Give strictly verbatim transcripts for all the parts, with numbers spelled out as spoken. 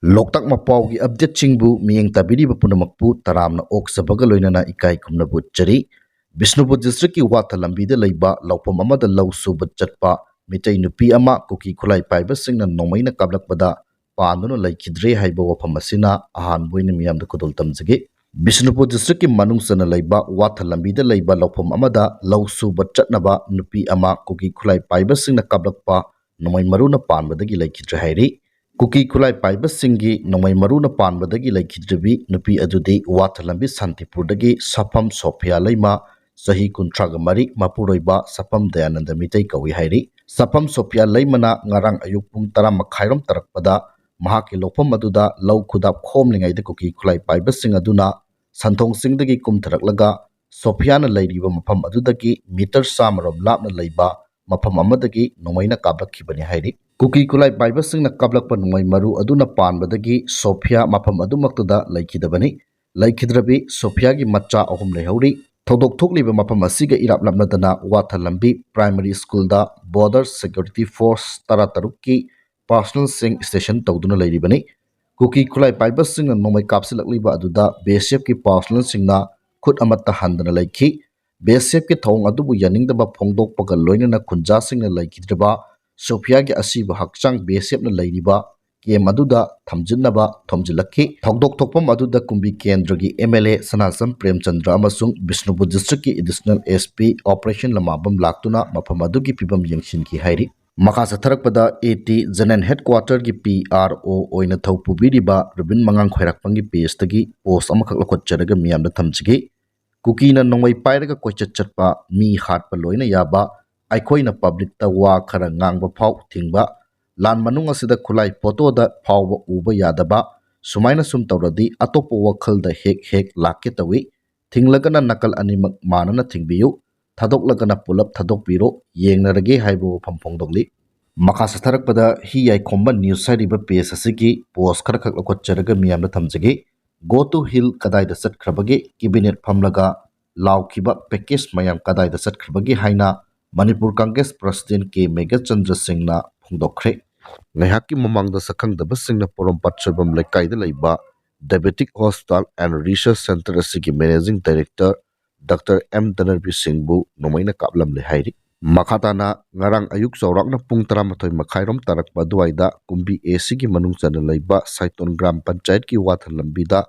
ꯂꯣꯛꯇꯥꯛ ꯃꯄꯥꯎꯒꯤ ꯑꯞꯗꯦꯠꯁꯤꯡꯕꯨ ꯃꯤꯠꯌꯦꯡ ꯇꯥꯕꯤꯔꯤꯕ ꯄꯨꯝꯅꯃꯛꯄꯨ ꯇꯔꯥꯝꯅ ꯑꯣꯛꯆꯕꯒ ꯂꯣꯏꯅꯅ ꯏꯀꯥꯏ ꯈꯨꯝꯅꯕ ꯎꯠꯆꯔꯤ꯫ ꯕꯤꯁꯅꯨꯄꯨꯔ ꯗꯤꯁꯇ꯭ꯔꯤꯛꯀꯤ ꯋꯥꯊ ꯂꯝꯕꯤꯗ ꯂꯩꯕ ꯂꯧꯐꯝ ꯑꯃꯗ ꯂꯧ ꯁꯨꯕ ꯆꯠꯄ ꯃꯤꯇꯩ ꯅꯨꯄꯤ ꯑꯃ ꯀꯨꯀꯤ ꯈꯨꯠꯂꯥꯏ ꯄꯥꯏꯕꯁꯤꯡꯅ ꯅꯣꯡꯃꯩꯅ ꯀꯥꯞꯂꯛꯄꯗ ꯄꯥꯟꯗꯨꯅ ꯂꯩꯈꯤꯗ꯭ꯔꯦ ꯍꯥꯏꯕ ꯋꯥꯐꯝ ꯑꯁꯤꯅ ꯑꯍꯥꯟꯕ ꯑꯣꯏꯅ ꯃꯤꯌꯥꯝꯗ ꯈꯨꯗꯣꯜ ꯇꯝꯖꯒꯦ꯫ ꯕꯤꯁꯅꯨꯄꯨꯔ ꯗꯤꯁꯇ꯭ꯔꯤꯛꯀꯤ ꯃꯅꯨꯡ ꯆꯟꯅ ꯂꯩꯕ ꯋꯥꯊ ꯂꯝꯕꯤꯗ ꯂꯩꯕ ꯂꯧꯐꯝ ꯑꯃꯗ ꯂꯧ ꯁꯨꯕ ꯆꯠꯅꯕ ꯅꯨꯄꯤ ꯑꯃ ꯀꯨꯀꯤ ꯈꯨꯠꯂꯥꯏ ꯄꯥꯏꯕꯁꯤꯡꯅ ꯀꯥꯞꯂꯛꯄ ꯅꯣꯡꯃꯩ ꯃꯔꯨꯅ ꯄꯥꯟꯕꯗꯒꯤ ꯂꯩꯈꯤꯗ꯭ꯔꯦ ꯍꯥꯏꯔꯤ꯫ ꯀꯨꯀꯤ ꯈꯨꯠꯂꯥꯏ ꯄꯥꯏꯕꯁꯤꯡꯒꯤ ꯅꯣꯡꯃꯩ ꯃꯔꯨꯅ ꯄꯥꯟꯕꯗꯒꯤ ꯂꯩꯈꯤꯗ꯭ꯔꯤꯕꯤ ꯅꯨꯄꯤ ꯑꯗꯨꯗꯤ ꯋꯥꯊ ꯂꯝꯕꯤ ꯁꯥꯟꯇꯤꯄꯨꯔꯗꯒꯤ ꯁꯥꯐꯝ ꯁꯣꯐꯤꯌꯥ ꯂꯩꯃ, ꯆꯍꯤ ꯀꯨꯟꯊ꯭ꯔꯥꯒ ꯃꯔꯤ, ꯃꯄꯨꯔꯣꯏꯕ ꯁꯥꯐꯝ ꯗꯌꯥꯅꯟꯗ ꯃꯤꯇꯩ ꯀꯧꯏ ꯍꯥꯏꯔꯤ꯫ ꯁꯥꯐꯝ ꯁꯣꯐꯤꯌꯥ ꯂꯩꯃꯅ ꯉꯔꯥꯡ ꯑꯌꯨꯛ ꯄꯨꯡ ꯇꯔꯥ ꯃꯈꯥꯏꯔꯣꯝ ꯇꯥꯔꯛꯄꯗ ꯃꯍꯥꯛꯀꯤ ꯂꯧꯐꯝ ꯑꯗꯨꯗ ꯂꯧ ꯈꯨꯗꯥꯞ ꯈꯣꯝꯂꯤꯉꯩꯗ ꯀꯨꯀꯤ ꯈꯨꯠꯂꯥꯏ ꯄꯥꯏꯕꯁꯤꯡ ꯑꯗꯨꯅ ꯁꯟꯊꯣꯡ ꯆꯤꯡꯗꯒꯤ ꯀꯨꯝꯊꯔꯛꯂꯒ ꯁꯣꯐꯤꯌꯥꯅ ꯂꯩꯔꯤꯕ ꯃꯐꯝ ꯑꯗꯨꯗꯒꯤ ꯃꯤꯇꯔ ꯆꯥꯝꯃꯔꯣꯝ ꯂꯥꯞꯅ ꯂꯩꯕ ꯃꯐꯝ ꯑꯃꯗꯒꯤ ꯅꯣꯡꯃꯩꯅ ꯀꯥꯞꯂꯛꯈꯤꯕꯅꯤ ꯍꯥꯏꯔꯤ꯫ ꯀꯨꯀꯤ ꯈꯨꯠꯂꯥꯏ ꯄꯥꯏꯕꯁꯤꯡꯅ ꯀꯥꯞꯂꯛꯄ ꯅꯣꯡꯃꯩ ꯃꯔꯨ ꯑꯗꯨꯅ ꯄꯥꯟꯕꯗꯒꯤ ꯁꯣꯐꯤꯌꯥ ꯃꯐꯝ ꯑꯗꯨꯃꯛꯇꯗ ꯂꯩꯈꯤꯗꯕꯅꯤ꯫ ꯂꯩꯈꯤꯗ꯭ꯔꯕꯤ ꯁꯣꯐꯤꯌꯥꯒꯤ ꯃꯆꯥ ꯑꯍꯨꯝ ꯂꯩꯍꯧꯔꯤ꯫ ꯊꯧꯗꯣꯛ ꯊꯣꯛꯂꯤꯕ ꯃꯐꯝ ꯑꯁꯤꯒ ꯏꯔꯥꯞ ꯅꯛꯅꯗꯅ ꯋꯥꯊ ꯂꯝꯕꯤ ꯄ꯭ꯔꯥꯏꯃꯔꯤ ꯁ꯭ꯀꯨꯜꯗ ꯕꯣꯔꯗꯔ ꯁꯦꯀ꯭ꯌꯨꯔꯤꯇꯤ ꯐꯣꯔꯁ ꯇꯔꯥ ꯇꯔꯨꯛꯀꯤ ꯄꯥꯔꯁꯣꯅꯦꯜꯁꯤꯡ ꯁ꯭ꯇꯦꯁꯟ ꯇꯧꯗꯨꯅ ꯂꯩꯔꯤꯕꯅꯤ꯫ ꯀꯨꯀꯤ ꯈꯨꯠꯂꯥꯏ ꯄꯥꯏꯕꯁꯤꯡꯅ ꯅꯣꯡꯃꯩ ꯀꯥꯞꯁꯤꯜꯂꯛꯂꯤꯕ ꯑꯗꯨꯗ ꯕꯤ ꯑꯦꯁ ꯑꯦꯐꯀꯤ ꯄꯥꯔꯁꯣꯅꯦꯜꯁꯤꯡꯅ ꯈꯨꯠ ꯑꯃꯠꯇ ꯍꯟꯗꯅ ꯂꯩꯈꯤ꯫ ꯕꯤ ꯑꯦꯁ ꯑꯦꯐꯀꯤ ꯊꯧꯑꯣꯡ ꯑꯗꯨꯕꯨ ꯌꯥꯅꯤꯡꯗꯕ ꯐꯣꯡꯗꯣꯛꯄꯒ ꯂꯣꯏꯅꯅ ꯈꯨꯟꯖꯥꯁꯤꯡꯅ ꯂꯩꯈꯤꯗ꯭ꯔꯤꯕ ꯁꯣꯐꯤꯌꯥꯒꯤ ꯑꯁꯤꯕ ꯍꯛꯆꯥꯡ ꯕꯤ ꯑꯦꯁ ꯑꯦꯐꯅ ꯂꯩꯔꯤꯕ ꯀꯦꯝ ꯑꯗꯨꯗ ꯊꯝꯖꯤꯟꯅꯕ ꯊꯣꯝꯖꯤꯜꯂꯛꯈꯤ꯫ ꯊꯧꯗꯣꯛ ꯊꯣꯛꯐꯝ ꯑꯗꯨꯗ ꯀꯨꯝꯕꯤ ꯀꯦꯟꯗ꯭ꯔꯒꯤ ꯑꯦꯝ ꯑꯦꯜ ꯑꯦ ꯁꯅꯥꯆꯝ ꯄ꯭ꯔꯦꯝꯆꯟꯗ꯭ꯔ ꯑꯃꯁꯨꯡ ꯕꯤꯁꯅꯨꯄꯨꯔ ꯗꯤꯁꯇ꯭ꯔꯤꯛꯀꯤ ꯑꯦꯗꯤꯁꯅꯦꯜ ꯑꯦꯁ ꯄꯤ ꯑꯣꯄꯔꯦꯁꯟ ꯂꯃꯥꯕꯝ ꯂꯥꯛꯇꯨꯅ ꯃꯐꯝ ꯑꯗꯨꯒꯤ ꯐꯤꯕꯝ ꯌꯦꯡꯁꯤꯟꯈꯤ ꯍꯥꯏꯔꯤ꯫ ꯃꯈꯥ ꯆꯠꯊꯔꯛꯄꯗ ꯑꯦ ꯇꯤ ꯖꯦꯅꯔꯦꯜ ꯍꯦꯗꯀ꯭ꯋꯥꯇꯔꯒꯤ ꯄꯤ ꯑꯥꯔ ꯑꯣ ꯑꯣꯏꯅ ꯊꯧ ꯄꯨꯕꯤꯔꯤꯕ ꯔꯨꯕꯤꯟ ꯃꯉꯥꯡ ꯈ꯭ꯋꯥꯏꯔꯥꯛꯄꯝꯒꯤ ꯄꯦꯖꯇꯒꯤ ꯄꯣꯁ ꯑꯃꯈꯛ ꯂꯧꯈꯠꯆꯔꯒ ꯃꯤꯌꯥꯝꯗ ꯊꯝꯖꯒꯦ꯫ ꯀꯨꯀꯤꯅ ꯅꯣꯡꯃꯩ ꯄꯥꯏꯔꯒ ꯀꯣꯏꯆꯠ ꯆꯠꯄ, ꯃꯤ ꯍꯥꯠꯄ ꯂꯣꯏꯅ ꯌꯥꯕ, ꯑꯩꯈꯣꯏꯅ ꯄꯕ꯭ꯂꯤꯛꯇ ꯋꯥ ꯈꯔ ꯉꯥꯡꯕ ꯐꯥꯎ ꯊꯤꯡꯕ, ꯂꯥꯟ ꯃꯅꯨꯡ ꯑꯁꯤꯗ ꯈꯨꯠꯂꯥꯏ ꯐꯣꯇꯣꯗ ꯐꯥꯎꯕ ꯎꯕ ꯌꯥꯗꯕ, ꯁꯨꯃꯥꯏꯅ ꯁꯨꯝ ꯇꯧꯔꯗꯤ ꯑꯇꯣꯞꯄ ꯋꯥꯈꯜꯗ ꯍꯦꯛ ꯍꯦꯛ ꯂꯥꯛꯀꯦ ꯇꯧꯏ꯫ ꯊꯤꯡꯂꯒꯅ ꯅꯥꯀꯜ ꯑꯅꯤꯃꯛ ꯃꯥꯟꯅꯅ ꯊꯤꯡꯕꯤꯌꯨ, ꯊꯥꯗꯣꯛꯂꯒꯅ ꯄꯨꯂꯞ ꯊꯥꯗꯣꯛꯄꯤꯔꯣ, ꯌꯦꯡꯅꯔꯒꯦ ꯍꯥꯏꯕ ꯋꯥꯐꯝ ꯐꯣꯡꯗꯣꯛꯂꯤ꯫ ꯃꯈꯥ ꯆꯠꯊꯔꯛꯄꯗ ꯍꯤ ꯌꯥꯏꯈꯣꯝꯕ ꯅ꯭ꯌꯨꯁ ꯍꯥꯏꯔꯤꯕ ꯄꯦꯖ ꯑꯁꯤꯒꯤ ꯄꯣꯁ ꯈꯔꯈꯛ ꯂꯧꯈꯠꯆꯔꯒ ꯃꯤꯌꯥꯝꯗ ꯊꯝꯖꯒꯦ꯫ Go to Hill ꯀꯗꯥꯏꯗ ꯆꯠꯈ꯭ꯔꯕꯒꯦ? ꯀꯦꯕꯤꯅꯦꯠ ꯐꯝꯂꯒ ꯂꯥꯎꯈꯤꯕ ꯄꯦꯀꯦꯖ ꯃꯌꯥꯝ ꯀꯗꯥꯏꯗ ꯆꯠꯈ꯭ꯔꯕꯒꯦ ꯍꯥꯏꯅ ꯃꯅꯤꯄꯨꯔ ꯀꯪꯒ꯭ꯔꯦꯁ ꯄ꯭ꯔꯁꯤꯗꯦꯟ ꯀꯦ ꯃꯦꯘꯆꯟꯗ꯭ꯔ ꯁꯤꯡꯅ ꯐꯣꯡꯗꯣꯛꯈ꯭ꯔꯦ꯫ ꯉꯥꯏꯍꯥꯛꯀꯤ ꯃꯃꯥꯡꯗ ꯁꯛꯈꯪꯗꯕꯁꯤꯡꯅ ꯄꯣꯔꯣꯝꯄꯥꯠ ꯁꯣꯏꯕꯝ ꯂꯩꯀꯥꯏꯗ ꯂꯩꯕ Diabetic Hospital and Research Center ꯑꯁꯤꯒꯤ Managing Director Doctor M ꯙꯅꯔꯕꯤ ꯁꯤꯡꯕꯨ ꯅꯣꯡꯃꯩꯅ ꯀꯥꯞꯂꯝꯂꯦ ꯍꯥꯏꯔꯤ꯫ ꯃꯈꯥ ꯇꯥꯅ ꯉꯔꯥꯡ ꯑꯌꯨꯛ ꯆꯥꯎꯔꯥꯛꯅ ꯄꯨꯡ ꯇꯔꯥꯃꯥꯊꯣꯏ ꯃꯈꯥꯏꯔꯣꯝ ꯇꯥꯔꯛꯄ ꯑꯗꯨꯋꯥꯏꯗ ꯀꯨꯝꯕꯤ ꯑꯦ ꯁꯤꯒꯤ ꯃꯅꯨꯡ ꯆꯟꯅ ꯂꯩꯕ ꯁꯥꯏꯇꯣꯟ ꯒ꯭ꯔꯥꯝ ꯄꯟꯆꯥꯌꯠꯀꯤ ꯋꯥꯊꯟ ꯂꯝꯕꯤꯗ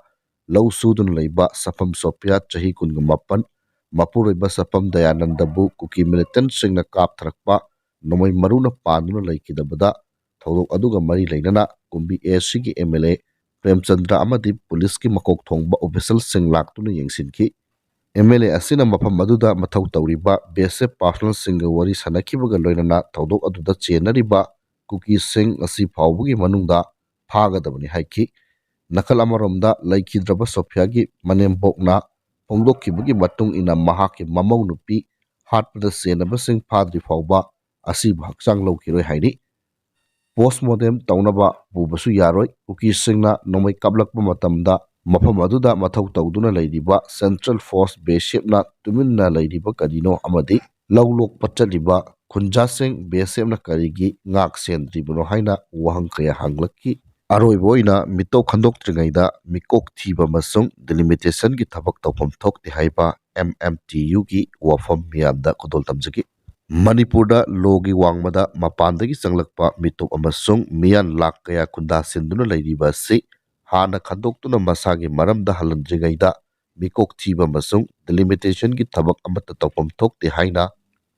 ꯂꯧ ꯁꯨꯗꯨꯅ ꯂꯩꯕ ꯁꯐꯝ ꯁꯣꯐꯤꯌꯥ, ꯆꯍꯤ ꯀꯨꯟꯒ ꯃꯥꯄꯟ, ꯃꯄꯨꯔꯣꯏꯕ ꯁꯐꯝ ꯗꯌꯥꯅꯟꯗꯕꯨ ꯀꯨꯀꯤ militantꯁꯤꯡꯅ ꯀꯥꯞꯊꯔꯛꯄ ꯅꯣꯡꯃꯩ ꯃꯔꯨꯅ ꯄꯥꯟꯗꯨꯅ ꯂꯩꯈꯤꯗꯕꯗ ꯊꯧꯗꯣꯛ ꯑꯗꯨꯒ ꯃꯔꯤ ꯂꯩꯅꯅ ꯀꯨꯝꯕꯤ ꯑꯦ ꯁꯤꯒꯤ ꯑꯦꯝ ꯑꯦꯜ ꯑꯦ ꯄ꯭ꯔꯦꯝꯆꯟꯗ꯭ꯔ ꯑꯃꯗꯤ ꯄꯨꯂꯤꯁꯀꯤ ꯃꯀꯣꯛ ꯊꯣꯡꯕ officialꯁꯤꯡ ꯂꯥꯛꯇꯨꯅ ꯌꯦꯡꯁꯤꯟꯈꯤ꯫ ꯑꯦꯝ ꯑꯦꯜ ꯑꯦ ꯑꯁꯤꯅ ꯃꯐꯝ ꯑꯗꯨꯗ ꯃꯊꯧ ꯇꯧꯔꯤꯕ ꯕꯤ ꯑꯦꯁ ꯑꯦꯐ personnelꯁꯤꯡꯒ ꯋꯥꯔꯤ ꯁꯥꯟꯅꯈꯤꯕꯒ ꯂꯣꯏꯅꯅ ꯊꯧꯗꯣꯛ ꯑꯗꯨꯗ ꯆꯦꯟꯅꯔꯤꯕ ꯀꯨꯀꯤꯁꯤꯡ ꯉꯁꯤ ꯐꯥꯎꯕꯒꯤ ꯃꯅꯨꯡꯗ ꯐꯥꯒꯗꯕꯅꯤ ꯍꯥꯏꯈꯤ꯫ ꯅꯥꯀꯜ ꯑꯃꯔꯣꯝꯗ ꯂꯩꯈꯤꯗ꯭ꯔꯕ ꯁꯣꯐꯤꯌꯥꯒꯤ ꯃꯅꯦꯝꯕꯣꯛꯅ ꯐꯣꯡꯗꯣꯛꯈꯤꯕꯒꯤ ꯃꯇꯨꯡ ꯏꯟꯅ ꯃꯍꯥꯛꯀꯤ ꯃꯃꯧ ꯅꯨꯄꯤ ꯍꯥꯠꯄꯗ ꯆꯦꯟꯅꯕꯁꯤꯡ ꯐꯥꯗ꯭ꯔꯤ ꯐꯥꯎꯕ ꯑꯁꯤꯕꯨ ꯍꯛꯆꯥꯡ ꯂꯧꯈꯤꯔꯣꯏ ꯍꯥꯏꯔꯤ꯫ Postmortem ꯇꯧꯅꯕ ꯄꯨꯕꯁꯨ ꯌꯥꯔꯣꯏ꯫ ꯀꯨꯀꯤꯁꯤꯡꯅ ꯅꯣꯡꯃꯩ ꯀꯥꯞꯂꯛꯄ ꯃꯇꯝꯗ ꯃꯐꯝ ꯑꯗꯨꯗ ꯃꯊꯧ ꯇꯧꯗꯨꯅ ꯂꯩꯔꯤꯕ Central Force ꯕꯤ ꯑꯦꯁ ꯑꯦꯐꯅ ꯇꯨꯃꯤꯟꯅ ꯂꯩꯔꯤꯕ ꯀꯔꯤꯅꯣ ꯑꯃꯗꯤ ꯂꯧ ꯂꯣꯛꯄ ꯆꯠꯂꯤꯕ ꯈꯨꯟꯖꯥꯁꯤꯡ ꯕꯤ ꯑꯦꯁ ꯑꯦꯐꯅ ꯀꯔꯤꯒꯤ ꯉꯥꯛ ꯁꯦꯟꯗ꯭ꯔꯤꯕꯅꯣ ꯍꯥꯏꯅ ꯋꯥꯍꯪ ꯀꯌꯥ ꯍꯪꯂꯛꯈꯤ꯫ ꯑꯔꯣꯏꯕ ꯑꯣꯏꯅ ꯃꯤꯇꯣꯞ ꯈꯟꯗꯣꯛꯇ꯭ꯔꯤꯉꯩꯗ ꯃꯤꯀꯣꯛ ꯊꯤꯕ ꯑꯃꯁꯨꯡ delimitationꯒꯤ ꯊꯕꯛ ꯇꯧꯐꯝ ꯊꯣꯛꯇꯦ ꯍꯥꯏꯕ ꯑꯦꯝ ꯑꯦꯝ ꯇꯤ ꯌꯨꯒꯤ ꯋꯥꯐꯝ ꯃꯤꯌꯥꯝꯗ ꯈꯨꯗꯣꯜ ꯇꯝꯖꯈꯤ꯫ ꯃꯅꯤꯄꯨꯔꯗ ꯂꯣꯒꯤ ꯋꯥꯡꯃꯗ ꯃꯄꯥꯟꯗꯒꯤ ꯆꯪꯂꯛꯄ ꯃꯤꯇꯣꯞ ꯑꯃꯁꯨꯡ ꯃꯤꯌꯥꯟ ꯂꯥꯛ ꯀꯌꯥ ꯈꯨꯟꯗꯥꯁꯤꯟꯗꯨꯅ ꯂꯩꯔꯤꯕ ꯑꯁꯤ ꯍꯥꯟꯅ ꯈꯟꯗꯣꯛꯇꯨꯅ ꯃꯁꯥꯒꯤ ꯃꯔꯝꯗ ꯍꯜꯍꯟꯗ꯭ꯔꯤꯉꯩꯗ ꯃꯤꯀꯣꯛ ꯊꯤꯕ ꯑꯃꯁꯨꯡ delimitationꯒꯤ ꯊꯕꯛ ꯑꯃꯠꯇ ꯇꯧꯐꯝ ꯊꯣꯛꯇꯦ ꯍꯥꯏꯅ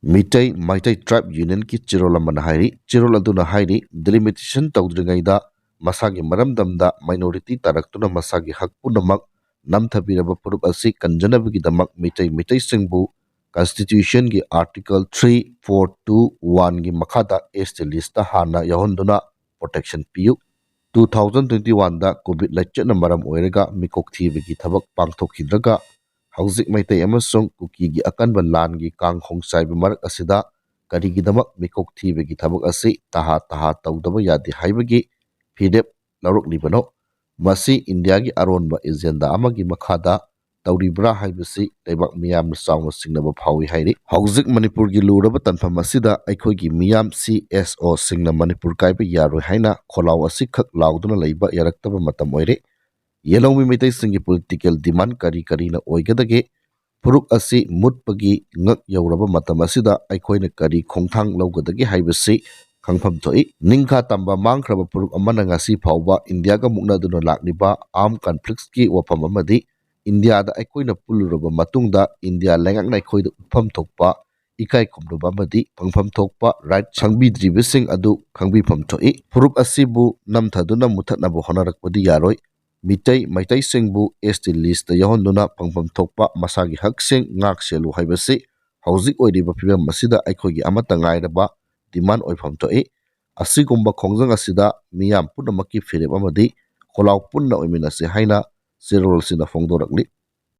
ꯃꯤꯇꯩ ꯃꯩꯇꯩ Tribe Unionꯒꯤ ꯆꯦꯔꯣꯜ ꯑꯃꯅ ꯍꯥꯏꯔꯤ꯫ ꯆꯦꯔꯣꯜ ꯑꯗꯨꯅ ꯍꯥꯏꯔꯤ, delimitation ꯇꯧꯗ꯭ꯔꯤꯉꯩꯗ ꯃꯁꯥꯒꯤ ꯃꯔꯝꯗꯝꯗ minority ꯇꯥꯔꯛꯇꯨꯅ ꯃꯁꯥꯒꯤ ꯍꯛ ꯄꯨꯝꯅꯃꯛ ꯅꯝꯊꯕꯤꯔꯕ ꯐꯨꯔꯨꯞ ꯑꯁꯤ ꯀꯟꯖꯅꯕꯒꯤꯗꯃꯛ Meitei ꯃꯩꯇꯩꯁꯤꯡꯕꯨ Constitutionꯒꯤ Article three four two oneꯒꯤ ꯃꯈꯥꯗ S T listꯇ ꯍꯥꯟꯅ ꯌꯥꯎꯍꯟꯗꯨꯅ protection ꯄꯤꯌꯨ꯫ Two thousand twenty oneꯗ COVID ꯂꯥꯏꯆꯠꯅ ꯃꯔꯝ ꯑꯣꯏꯔꯒ ꯃꯤꯀꯣꯛ ꯊꯤꯕꯒꯤ ꯊꯕꯛ ꯄꯥꯡꯊꯣꯛꯈꯤꯗ꯭ꯔꯒ ꯍꯧꯖꯤꯛ ꯃꯩꯇꯩ ꯑꯃꯁꯨꯡ ꯀꯨꯀꯤꯒꯤ ꯑꯀꯟꯕ ꯂꯥꯟꯒꯤ ꯀꯥꯡ ꯈꯣꯡꯆꯥꯏꯕ ꯃꯔꯛ ꯑꯁꯤꯗ ꯀꯔꯤꯒꯤꯗꯃꯛ ꯃꯤꯀꯣꯛ ꯊꯤꯕꯒꯤ ꯊꯕꯛ ꯑꯁꯤ ꯇꯍꯥ ꯇꯍꯥ ꯇꯧꯗꯕ ꯌꯥꯗꯦ ꯍꯥꯏꯕꯒꯤ ꯐꯤꯔꯦꯞ ꯂꯧꯔꯛꯂꯤꯕꯅꯣ? ꯃꯁꯤ ꯏꯟꯗꯤꯌꯥꯒꯤ ꯑꯔꯣꯟꯕ agenda ꯑꯃꯒꯤ ꯃꯈꯥꯗ ꯇꯧꯔꯤꯕ꯭ꯔꯥ ꯍꯥꯏꯕꯁꯤ ꯂꯩꯕꯥꯛ ꯃꯤꯌꯥꯝꯅ ꯆꯥꯎꯅ ꯆꯤꯡꯅꯕ ꯐꯥꯎꯏ ꯍꯥꯏꯔꯤ꯫ ꯍꯧꯖꯤꯛ ꯃꯅꯤꯄꯨꯔꯒꯤ ꯂꯨꯔꯕ ꯇꯥꯟꯐꯝ ꯑꯁꯤꯗ ꯑꯩꯈꯣꯏꯒꯤ ꯃꯤꯌꯥꯝ ꯁꯤ ꯑꯦꯁ ꯑꯣꯁꯤꯡꯅ ꯃꯅꯤꯄꯨꯔ ꯀꯥꯏꯕ ꯌꯥꯔꯣꯏ ꯍꯥꯏꯅ ꯈꯣꯜꯂꯥꯎ ꯑꯁꯤꯈꯛ ꯂꯥꯎꯗꯨꯅ ꯂꯩꯕ ꯌꯥꯔꯛꯇꯕ ꯃꯇꯝ ꯑꯣꯏꯔꯦ꯫ ꯌꯦꯜꯍꯧꯃꯤ ꯃꯩꯇꯩꯁꯤꯡꯒꯤ ꯄꯣꯂꯤꯇꯤꯀꯦꯜ ꯗꯤꯃꯥꯟ ꯀꯔꯤ ꯀꯔꯤꯅ ꯑꯣꯏꯒꯗꯒꯦ? ꯐꯨꯔꯨꯞ ꯑꯁꯤ ꯃꯨꯠꯄꯒꯤ ꯉꯛ ꯌꯧꯔꯕ ꯃꯇꯝ ꯑꯁꯤꯗ ꯑꯩꯈꯣꯏꯅ ꯀꯔꯤ ꯈꯣꯡꯊꯥꯡ ꯂꯧꯒꯗꯒꯦ ꯍꯥꯏꯕꯁꯤ ꯈꯪꯐꯝ ꯊꯣꯛꯏ꯫ ꯅꯤꯡꯈꯥ ꯇꯝꯕ ꯃꯥꯡꯈ꯭ꯔꯕ ꯐꯨꯔꯨꯞ ꯑꯃꯅ ꯉꯁꯤ ꯐꯥꯎꯕ ꯏꯟꯗꯤꯌꯥꯒ ꯃꯨꯛꯅꯗꯨꯅ ꯂꯥꯛꯂꯤꯕ ꯑꯥꯔꯝ ꯀꯟꯐ꯭ꯂꯤꯛꯁꯀꯤ ꯋꯥꯐꯝ ꯑꯃꯗꯤ ꯏꯟꯗꯤꯌꯥꯗ ꯑꯩꯈꯣꯏꯅ ꯄꯨꯜꯂꯨꯔꯕ ꯃꯇꯨꯡꯗ ꯏꯟꯗꯤꯌꯥ ꯂꯩꯉꯥꯛꯅ ꯑꯩꯈꯣꯏꯗ ꯎꯠꯐꯝ ꯊꯣꯛꯄ ꯏꯀꯥꯏ ꯈꯨꯝꯅꯕ ꯑꯃꯗꯤ ꯐꯪꯐꯝ ꯊꯣꯛꯄ ꯔꯥꯏꯠ ꯈꯪꯕꯤꯗ꯭ꯔꯤꯕꯁꯤꯡ ꯑꯗꯨ ꯈꯪꯕꯤꯐꯝ ꯊꯣꯛꯏ꯫ ꯐꯨꯔꯨꯞ ꯑꯁꯤꯕꯨ ꯅꯝꯊꯗꯨꯅ ꯃꯨꯊꯠꯅꯕ ꯍꯣꯠꯅꯔꯛꯄꯗꯤ ꯌꯥꯔꯣꯏ꯫ ꯃꯤꯇꯩ ꯃꯩꯇꯩꯁꯤꯡꯕꯨ ꯑꯦꯁ ꯇꯤ ꯂꯤꯁꯇ ꯌꯥꯎꯍꯟꯗꯨꯅ ꯐꯪꯐꯝ ꯊꯣꯛꯄ ꯃꯁꯥꯒꯤ ꯍꯛꯁꯤꯡ ꯉꯥꯛ ꯁꯦꯜꯂꯨ ꯍꯥꯏꯕꯁꯤ ꯍꯧꯖꯤꯛ ꯑꯣꯏꯔꯤꯕ ꯐꯤꯕꯝ ꯑꯁꯤꯗ ꯑꯩꯈꯣꯏꯒꯤ ꯑꯃꯠꯇ ꯉꯥꯏꯔꯕ ꯗꯤꯃꯥꯟ ꯑꯣꯏꯐꯝ ꯊꯣꯛꯏ꯫ ꯑꯁꯤꯒꯨꯝꯕ ꯈꯣꯡꯖꯪ ꯑꯁꯤꯗ ꯃꯤꯌꯥꯝ ꯄꯨꯝꯅꯃꯛꯀꯤ ꯐꯤꯔꯦꯞ ꯑꯃꯗꯤ ꯈꯣꯜꯂꯥꯎ ꯄꯨꯟꯅ ꯑꯣꯏꯃꯤꯟꯅꯁꯤ ꯍꯥꯏꯅ ꯆꯦꯔꯣꯜꯁꯤꯅ ꯐꯣꯡꯗꯣꯔꯛꯂꯤ꯫